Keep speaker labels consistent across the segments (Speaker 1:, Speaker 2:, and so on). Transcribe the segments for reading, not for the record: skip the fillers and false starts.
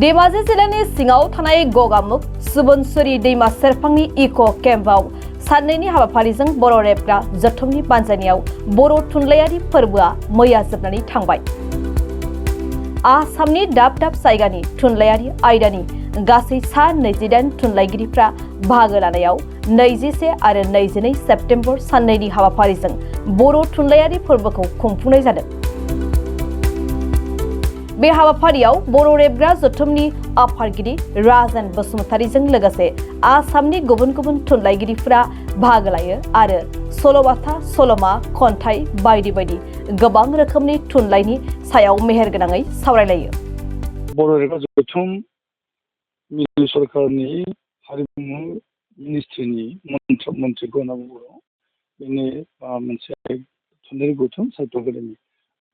Speaker 1: धेमाजि जिल्लानि सिङाव थानाय गगामुख सुबुनसुरि दैमा सेरफांनि इक' केम्पआव साननैनि हाबाफारिजों बर' रेबग्रा जथुमनि बानजायनायाव बर' थुनलाइयारि फोरबोआ मैया जोबनानै थांबाय। आसामनि दाब दाब जायगानि थुनलाइयारि आयदानि गासै सा 28 थुनलाइगिरिफ्रा बाहागो लानायाव 21 आरो 22 सेप्तेम्बर साननैनि हाबाफारिजों बर' थुनलाइयारि फोरबोखौ खुंफुंनाय जादों। बे हाबाफारियाव बर' रेबग्रा जथुमनि आफादगिरि राजेन बसुमतारीजों लोगोसे आसामनि गुबुन गुबुन थुनलाइगिरिफोरा बाहागो लायो आरो सल'बाथा, सल'मा, खन्थाइ बायदि बायदि गोबां रोखोमनि थुनलाइनि सायाव मेहेरगोनाङै सावरायलायो।
Speaker 2: बर' रेबग्रा जथुम मिरु सरकारनि हारिमु मिनिस्ट्रिनि मन्थ्रिखौ होनना बुङो। बेनि मोनसे थुनलाइयारि गौथुम साहित्य एकाडेमि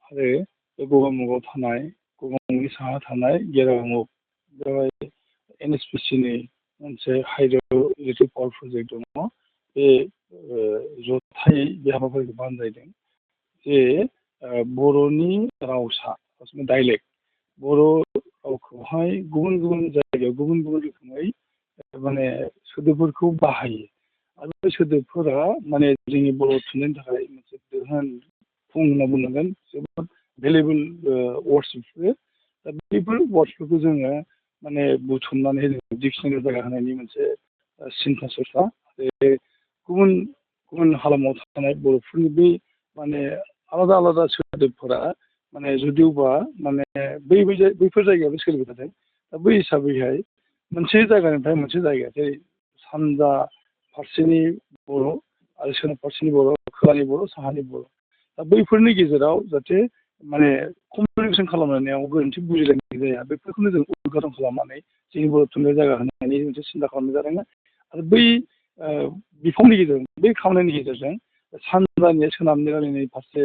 Speaker 2: आरो बे गगामुखआव थानाय गगामुखनि साहा थानाय गेरुकामुख बेवहाय NSPC-नि मोनसे हाइड्र' इलेक्ट्रिक पावार प्रजेक्ट दङ। बे जथायै बे हाबाफारिखौ बानजायदों जे बर'नि रावसा डाइलेक्ट बर' रावखौहाय गुबुन गुबुन जायगायाव गुबुन गुबुन रोखोमै माने सोदोबफोरखौ बाहायो आरो बे सोदोबफोरा माने जोंनि बर' थुनलाइनि थाखाय मोनसे दोहोन फुं होनना बुंनांगोन। जोबोद भेलुएबल वार्डस बेफोरो दा बेफोर वार्डसफोरखौ जोङो माने बुथुमनानै डिक्सनारि जायगा होनायनि मोनसे सिन्था सरसा आरो गुबुन गुबुन हालामाव थानाय बर'फोरनि बै माने आलादा आलादा सोदोबफोरा माने जुदिवबा माने बैफोर जायगायावनो सोलिबाय थादों। दा बै हिसाबैहाय मोनसे जायगानिफ्राय मोनसे जायगा जेरै सानजा फारसेनि बर' आरो सोनाब फारसेनि बर', खोलानि बर', साहानि बर', दा बैफोरनि गेजेराव जाहाथे माने कमिउनिकेसन खालामनायाव गोरोन्थि बुजिलायनाय जाया बेफोरखौनो जों उद्घाटन खालामनानै जोंनि बर' थुनलाइ जायगा होनायनि मोनसे सिन्था खालामनाय जादों आरो बै बिफावनि गेजेरजों बै खामानिनि गेजेरजों सानजानि सोनाबनि रायलायनाय फारसे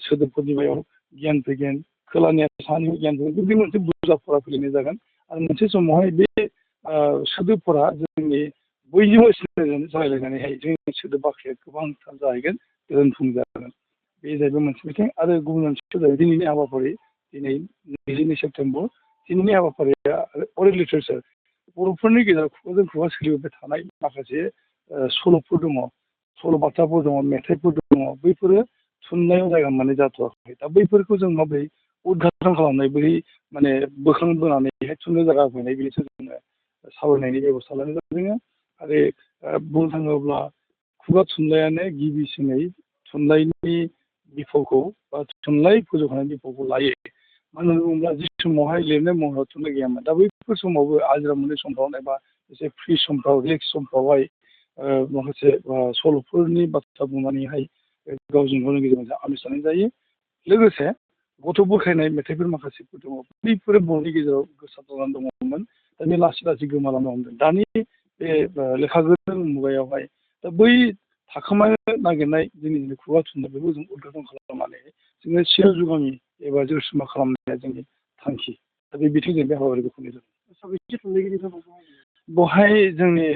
Speaker 2: सोदोबफोरनि सायाव गियान फैगोन, खोलानिया साहानि गियान फैगोन, बे मोनसे बुरजाफोरा फैलायनाय जागोन आरो मोनसे समावहाय बे सोदोबफोरा जोंनि बयनिबो जालायलायनानैहाय जोंनि सोदोब बाख्रिया गोबांथार जाहैगोन, दोनथुम जागोन। बे जाहैबाय मोनसे बिथिं आरो गुबुन मोनसेया जाहैबाय दिनैनि हाबाफारि दिनै 22 सेप्तेम्बर दिनैनि हाबाफारिया अरेल लिटारेचार बर'फोरनि गेजेराव खुगाजों खुगा सोलिबोबाय थानाय माखासे सल'फोर दङ, सल'बाथाफोर दङ, मेथाइफोर दङ, बैफोरो थुनलाइयाव जायगा मोननाय जाथ'वाखै। दा बैफोरखौ जों माबोरै उद्घाटन खालामनाय बोरै माने बोखांबोनानैहाय थुनलाइ जायगा होनाय बेनिसो जोङो सावरायनायनि बेब'स्था लानाय जादों आरो बुंनो थाङोब्ला खुगा थुनलाइयानो गिबिसिनै थुनलाइनि बिफावखौ बा थुनलाइ फोजौखांनायनि बिफावखौ लायो। मानो होनना बुङोब्ला जि समावहाय लिरनाय महराव थुनलाइ गैयामोन दा बैफोर समावबो आजिरा मोननाय समफ्राव एबा एसे फ्रि समफ्राव रिलेक्स समफ्रावहाय माखासे सल'फोरनि बाथ्रा बुंनानैहाय गावजों गावनि गेजेराव आमिस जायो। लोगोसे गथ' बुरखायनाय मेथाइफोर माखासेफोर दङ बैफोरो बर'नि गेजेराव गोसारनानै दङमोन दा बे लासै लासै गोमालांनो हमदों। दानि बे लेखा गोरों मुगायावहाय दा बै थाखोमानो नागिरनाय जोंनि खुगा थुनलाइ बेखौ जों उद्घाटन खालामनानै जोङो सियाल जुगामि एबा जौस्रांमा खालामनाया जोंनि थांखि। दा बे बिथिंजों बे हाबाफारिखौ खुंनाय जादों। साबेसे थुनलाइगिरिफोर बेवहाय जोंनि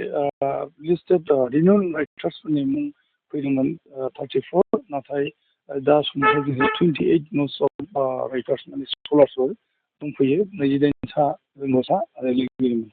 Speaker 2: लिस्टेड रिनाउन्ड राइटार्सफोरनि मुं फैदोंमोन 34 नाथाय दा समाव जोंहा 28 न'स अफ राइटार्स माने स्कलार्सफोर दंफैयो 28 सा रोंग'सा आरो लिरगिरिमोन।